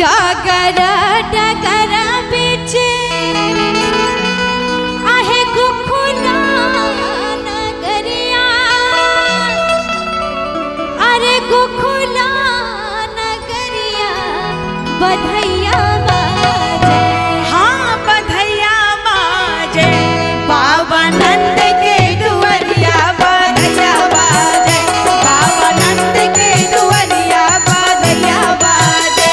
डगर डगर बिच आहे गोकुला नगरिया, अरे गोकुला नगरिया बधैया बाजे। हाँ बधैया बाजे बाबा नंद के दुआरिया, बधैया बाजे बाबा नंद के दुआरिया, बधैया बाजे।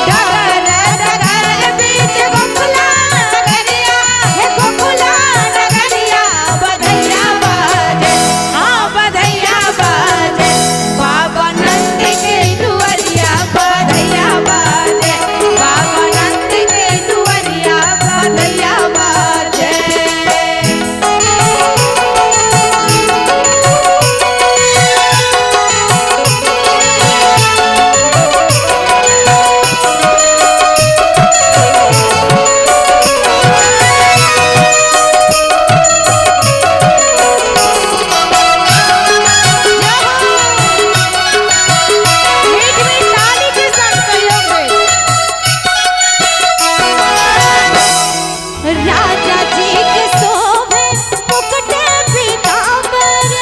डगर डगर बीच गोकुला नगरिया, हे गोकुला नगरिया बधैया बाजे। हाँ बधैया बाजे बाबा नंद के दुआरिया, बधैया बाजे बाबा नंद के दुआरिया, बधैया बाजे। मीठ मीठ ताली के साथ सहयोग दे। राजा जी के शोभे मुकुट पीताम्बर,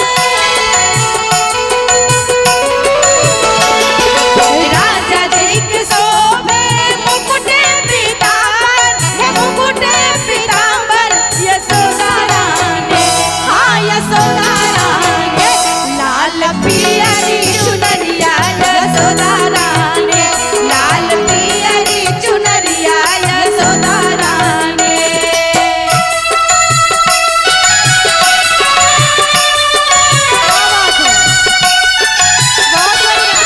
राजा जी के शोभे मुकुट पीताम्बर, हे मुकुट पीताम्बर यशोदा रानी। हाँ यशोदा रानी, लाल पियरी चुनरिया यशोदा रानी, लाल पियरी चुनरिया यशोदा रानी। क्या बात है, बहुत बढ़िया।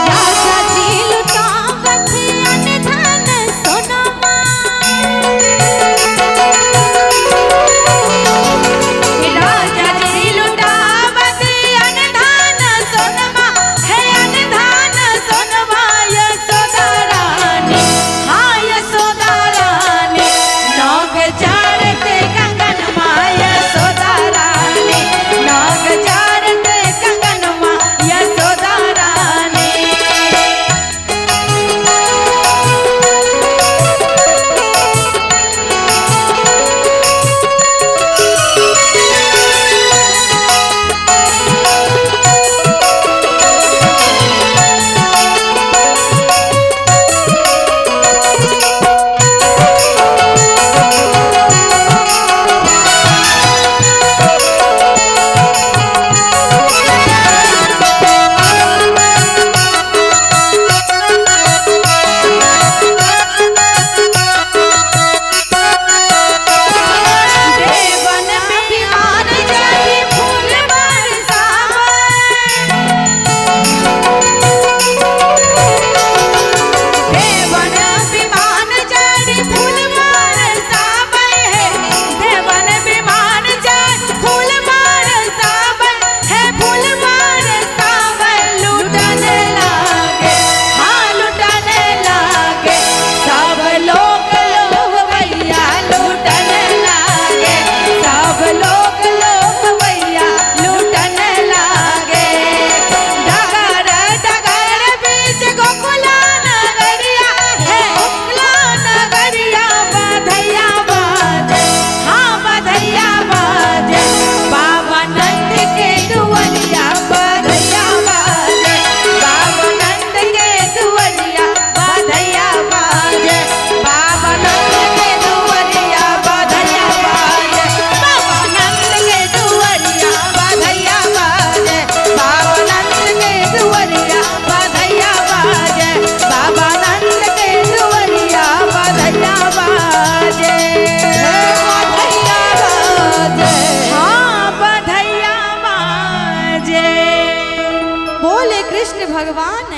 राजा जी लुटावत अनधन सोनमा, राजा जी लुटावत अनधान सोनमा, हे अनधान सोनमा यशोदा रानी। हाँ यशोदा रानी, नौग चारते कंगनमा यशोदा रानी, नौग चारते कंगनमा यशोदा रानी। देवन विमान चढ़ी फूल बरसावे, देवन विमान चढ़ी फूल बरसावे, हे देवन विमान चढ़ी फूल बरसावे, हे फूल बरसावे लुटने लागे। हाँ लुटने लागे सब लोग लोग भैया लुटने लागे, सब लोग लोग भैया लुटने लागे। डगर डगर बीच गोकुला नगरिया, हे गोकुला नगरिया बधैया बाजे। हाँ बधैया बाजे बाबा नंद के दुआरिया, बधैया बाजे बाबा नंद के दुआरिया, बधैया बाजे बाबा नंद के दुआरिया, बधैया बाजे बाबा नंद के दुआरिया, बधैया बाजे बाबा नंद के दुआरिया, बधैया बाजे बाबा नंद के दुआरिया, बधैया बाजे, बधैया बाजे। हाँ बधैया बाजे। बोले कृष्ण भगवान